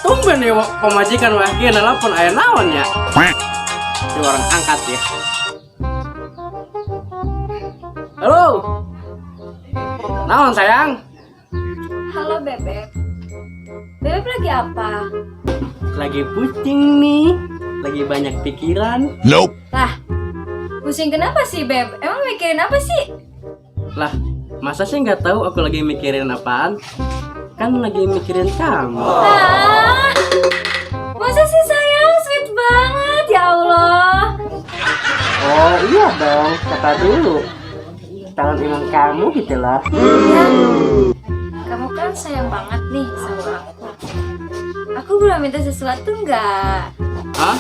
Tumben ya pamajikan wah kieu nelpon aya naon ya? Si orang angkat ya. Halo. Naon sayang? Halo Bebek. Bebek lagi apa? Lagi pusing nih. Lagi banyak pikiran. Nope. Lah, pusing kenapa sih Beb? Emang mikirin apa sih? Lah, masa sih nggak tahu aku lagi mikirin apaan? Kan lagi mikirin kamu. Ah, masa sih sayang? Sweet banget ya Allah. Oh iya dong, kata dulu. Calon imam kamu gitu lah. Ya, kamu kan sayang banget nih sama aku. Aku boleh minta sesuatu nggak? Hah?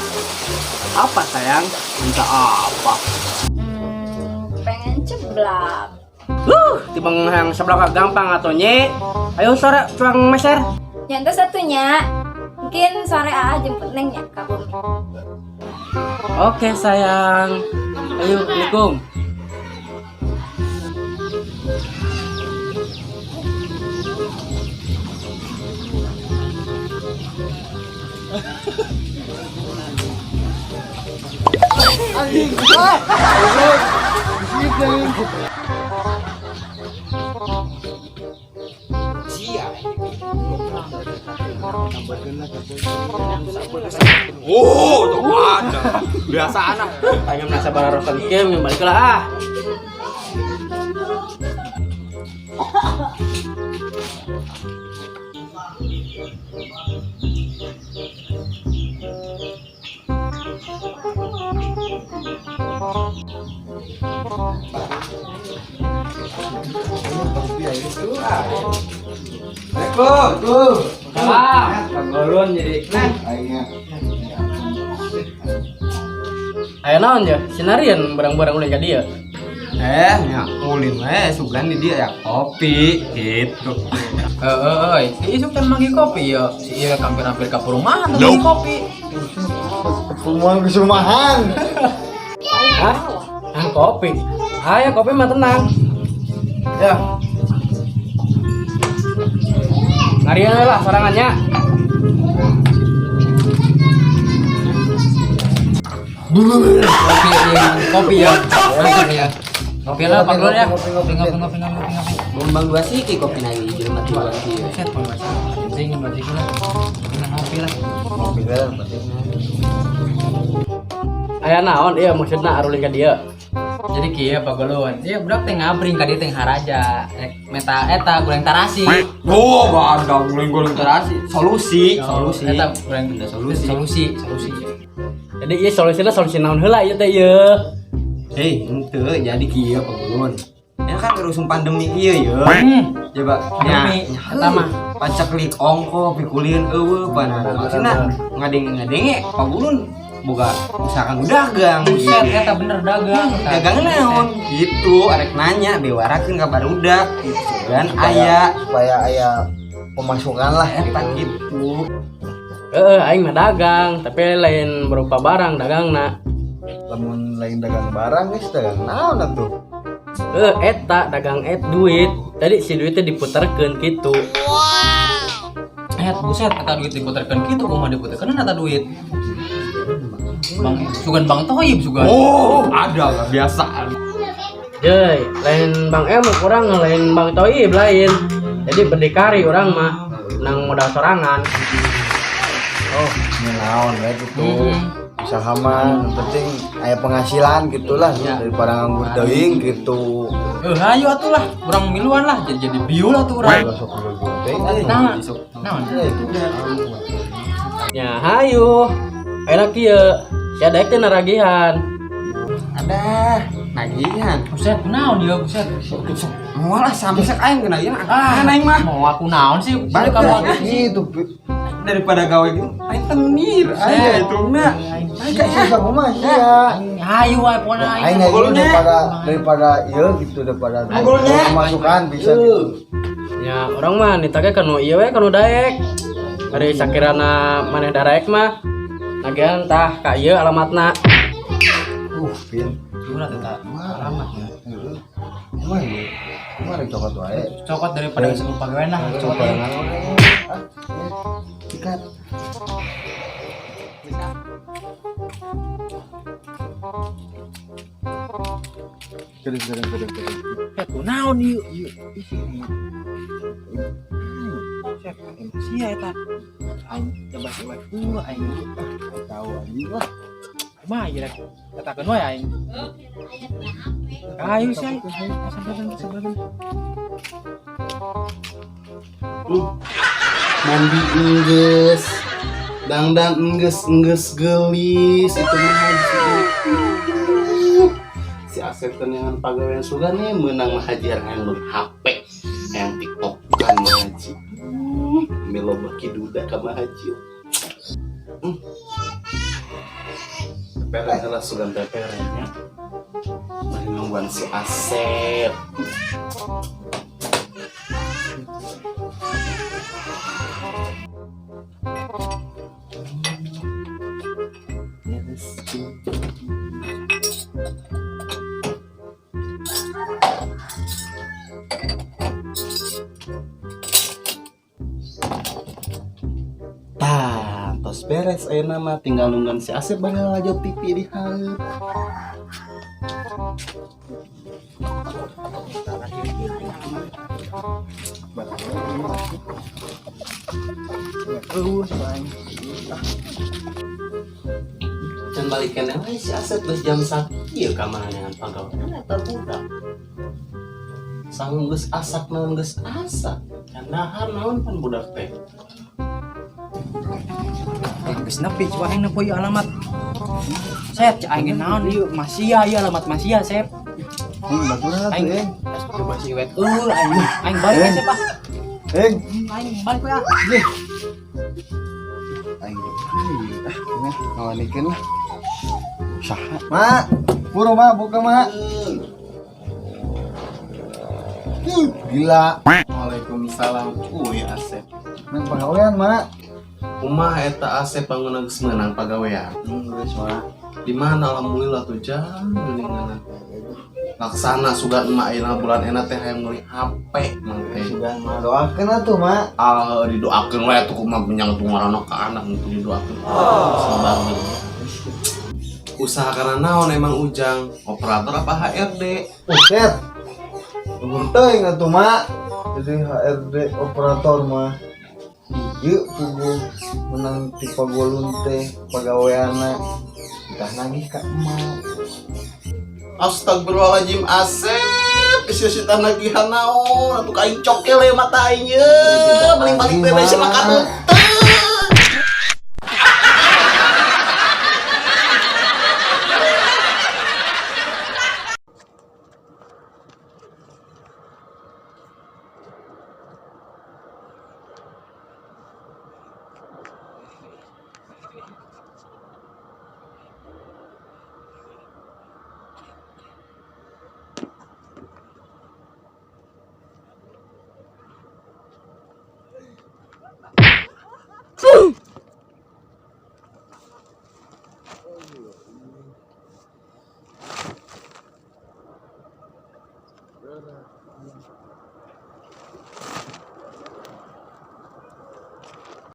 Apa sayang? Minta apa? Pengen ceblak. Tibang yang sebelah gampang atau nye. Ayo sore curang meser. Yang satunya, mungkin sore ah jemput Neng ya ke bumi. Oke sayang. Ayo, Assalamualaikum. Oh, tuh ada. Biasa anak. Ayo merasa bararosan game yang balik lah ah. Assalamualaikum. Salam. Panggolon jadi. Ayo naon ya, sinarian barang-barang ulin ka dia. Nya ulin we sugan di dia ya kopi gitu. Heeh, si Isuk kan manggil kopi ya. Si Ira hampir-hampir ke perumahan tuh manggil kopi. Perumahan ke rumahan. Hah? Ah, kopi. Ayo kopi mah tenang. Ya. Ngarian lah sorangannya. Kopi ya, kopi ya. Kopi ya. Kopi lah Pak Lur ya. Ngopi, ngopi, Ngopi ngopi ngopi ngopi ngopi. Bombang dua siki kopi nagi jelema tilu kieu. Set Bang Basi. Penting basi lah. Penting ngopi lah. Ngopi lah penting. Aya naon iya maksudna arulin ka dia. Jadi kieu Pak Golon. Iya budak teh ngabring ka dieu teh haraja. Rek meta eta goreng tarasi. Oh, ada goreng-goreng terasi. Solusi, solusi. Eta goreng Benda solusi. Solusi, solusi. Jadi ieu solusina solusi naon heula ieu teh ieu. Hei, henteu jadi kieu Pak Gulun. Ya kan gerusum pandemi ieu ya. Coba Pandemi, eta mah. Paceklik ongko pikulieun eueuh panah. Maksudna ngadenge-ngadenge Pak Gulun boga usaha kanggo dagang. Buset, eta bener dagang. Dagang naon gitu arek nanya bewarakeun ka barudak gitu kan aya Supaya aya pemasukan lah eta gitu. gitu. Heeh, aing mah dagang, tapi lain berupa barang dagangna. Lamun lain dagang barang geus dagang naon atuh. Eta dagang et duit. Tadi si duitnya diputarkeun gitu. Eh, buset, eta duit diputarkeun kitu kumaha diputarkeun eta duit. Bang, sugan Bang Toyib sugan. Oh, ada lah biasa. Jeuy, lain Bang M kurang lain Bang Toib lain. Jadi berdikari orang mah nang modal sorangan. Oh, ini naon we gitu. Usaha mah yang penting aya penghasilan gitulah daripada nganggur teuing gitu. Hayu atuh lah, urang miluan lah, jadi biul lah tuh urang. Sok teuing. Nah, naon? Ya hayu. Enak kieu. Sia daek teh naragihan. Ada nagihan. Buset, naon dia buset. Moal lah samsek aing kena ieu. Ah, aing mah. Mau aku naon sih? Balik kamu lah. Gitu. Daripada gawe gitu, aing tenir. Aing itu mah. Aing susah mah sia. Hayu wae pokona Aing aing. aja daripada daripada ieu gitu daripada pemasukan bisa gitu. Ya orang mah nitake kanu ieu we kanu daek. Ari sakirana maneh daraek mah nagihan tah ka ieu alamatna. Vin. Curhat eta. Alamat ya. Heeh. Kumaha ieu? Kumaha rek cokot wae. Cokot daripada geus lupa gawe nah, cokot. Barengan wae. Ah, Sikat. Terus terus terus terus. Ya kunaon ieu ieu isi. Sep, sia eta. Aing coba si wek aing Tahu anjing lah. kumaha ieu rek. Katakeun we aing. Ayo sih. Sabaran sabaran. Mandi enggeus, dangdan enggeus enggeus gelis itu mah haji. Si Asep dengan pagawean sugan nih menang mah haji yang meuli HP, yang TikTok kan mah haji. Melo baki duda ka mah haji. Peperen heula sugan peperen nya. Mari nungguan si Asep. Tah, tos beres ayeuna mah tinggal nungguan si Asep bari lalajo TV di hareup. Can balik keneh we si Asep geus jam sakieu ka mana dengan pagawean eta budak. Sangu geus asak naon geus asak. Can dahar naon pan budak teh. Geus nepi coba aing nempo ieu alamat. Sep, cek aing naon ieu Masia ieu alamat Masia, Sep. Bagus lah Aing tuh, Eng. coba si wet. Aing aing balik we, Sep ah. Eng. Aing balik we ah. Aing. Ah, ini ngawanikeun lah. Usaha. Mak, buru mak, buka mak. Gila. Waalaikumsalam. Uy Asep. Nang pagawean mak. Kumaha eta Asep bangun geus meunang pagawean? Geus mak. Di mana alhamdulillah tuh jang geuningan. Laksana sugan emak ayeuna bulan enak teh hayang meuli HP mang teh. Sugan mah doakeun atuh mak. Ah didoakeun we atuh kumaha menyang tuh ngaranna ka anak untuk didoakeun. Sabar. Usaha karena naon emang Ujang? Operator apa HRD? Buset. Nuhun teuing atuh mak. Jadi HRD operator mah. Ieu puguh menang ti pagolun teh pagaweanna. Entah nagih ka emak. Astagfirullahaladzim Asep, isi sita nagihan naon atuh ka aing cokel we mata aing ye, balik-balik bebe si makatun.